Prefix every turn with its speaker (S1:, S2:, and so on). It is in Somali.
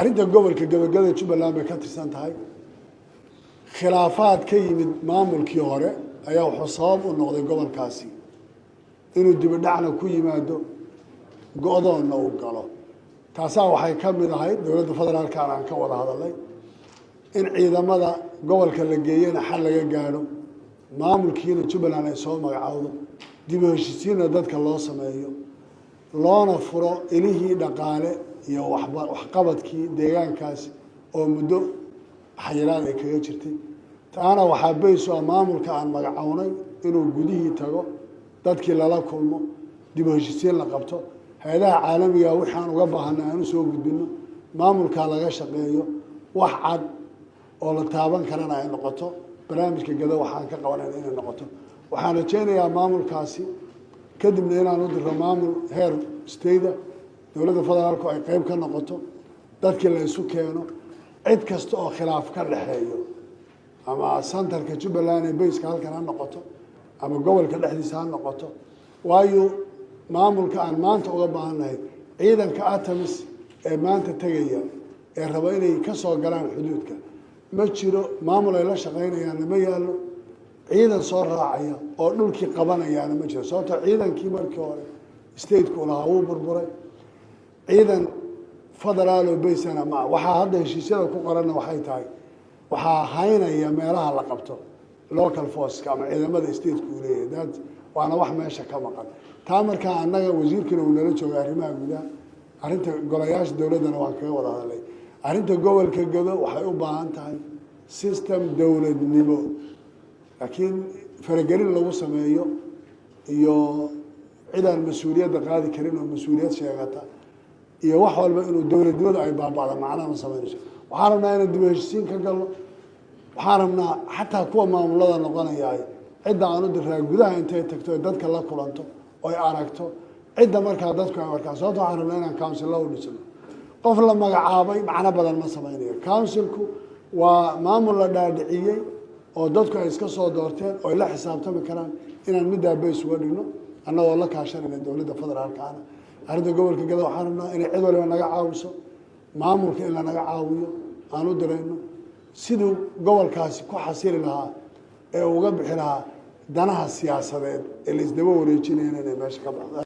S1: Arrinta gobolka gabagada Jubbaland bay ka tirsan tahay. Khilaafaad ka yimid maamulkii hore ayaa wuxuu sabab u noqday gobolkaasi inuu dibidhacna ku yimaado, go-doonna uu galo. Taasaa waxay ka mid ahayd dowladda federaalkaana aan ka wada hadalnay in ciidamada gobolka la geeyena xal laga gaadho, maamulkiina Jubbaland ay soo magacaawdo, dib u heshiisiinna dadka loo sameeyo, loona furo ilihii dhaqaale iyo waba waxqabadkii deegaankaas oo muddo xayiraad ay kaga jirtay. Taana waxaa base u ah maamulka aan magacownay inuu gudihii tago, dadkii lala kulmo, dib u heshiisiin la qabto, hay-adaha caalamiga wixii aan uga baahanay aan usoo gudbino, maamulkaa laga shaqeeyo, wax cad oo la taaban karana ay noqoto. Barnaamijka Gado waxaan ka qabanayna inay noqoto. Waxaan rajaynayaa maamulkaasi kadibna inaan u diro maamul heer state, dowladda federaalku ay qeyb ka noqoto, dadkii la isu keeno, cid kasta oo khilaaf ka dhexeeyo, ama centerka Jubbaland ee baseka halkan ha noqoto ama gobolka dhexdiisa ha noqoto. Waayo, maamulka aan maanta uga baahannahay, ciidanka ATMIS ee maanta tegaya ee raba inay ka soo galaan xuduudka, ma jiro maamul ay la shaqaynayaanna ma yaallo, ciidan soo raacaya oo dhulkii qabanayaana ma jiro, sababtoo ciidankii markii hore stateku lahaa wuu burburay. Ciidan federaal oo basena ma waxaa hadda heshiisyada ku qoranna waxay tahay waxaa haynaya meelaha la qabto local forceka ama ciidamada stateku uu leeyahay. That waana wax meesha ka maqan. Taa markaa annaga wasiirkina uu nala joogay arrimaha gudaha, arrinta golayaasha dowladdana waan kaga wada hadalay. Arrinta gobolka Gado waxay u baahan tahay system dowladnimo, laakiin faragelin lagu sameeyo iyo cid aan mas-uuliyadda qaadi karin oo mas-uuliyad sheegata iyo wax walba inuu dowladnimadu ay baaba'da macnaha ma samaynayso. Waxaan rabnaa inaan dib u heshiisiin ka galno. Waxaan rabnaa xataa kuwa maamulada noqonayaay cidda aan u diraa gudaha intay tagto oy dadka la kulanto oy aragto cidda markaa dadku ay arkaan, sababto waxaan rabnaa inaan councillo u dhisno. Qof la magacaabay macno badan ma samaynayo. Councilku waa maamul la dhaadhiciyey oo dadku ay iska soo doorteen oo ay la xisaabtami karaan. Inaan middaa base uga dhigno, annagoo la kaashanayna dowladda federaalka ana. Arrinta gobolka Gada waxaan rabnaa inay cid waliba naga caawiso, maamulka in lanaga caawiyo aan u dirayno siduu gobolkaasi ku xasili lahaa ee uga bixi lahaa danaha siyaasadeed ee la isdaba wareejinayana inay meesha ka baxdo.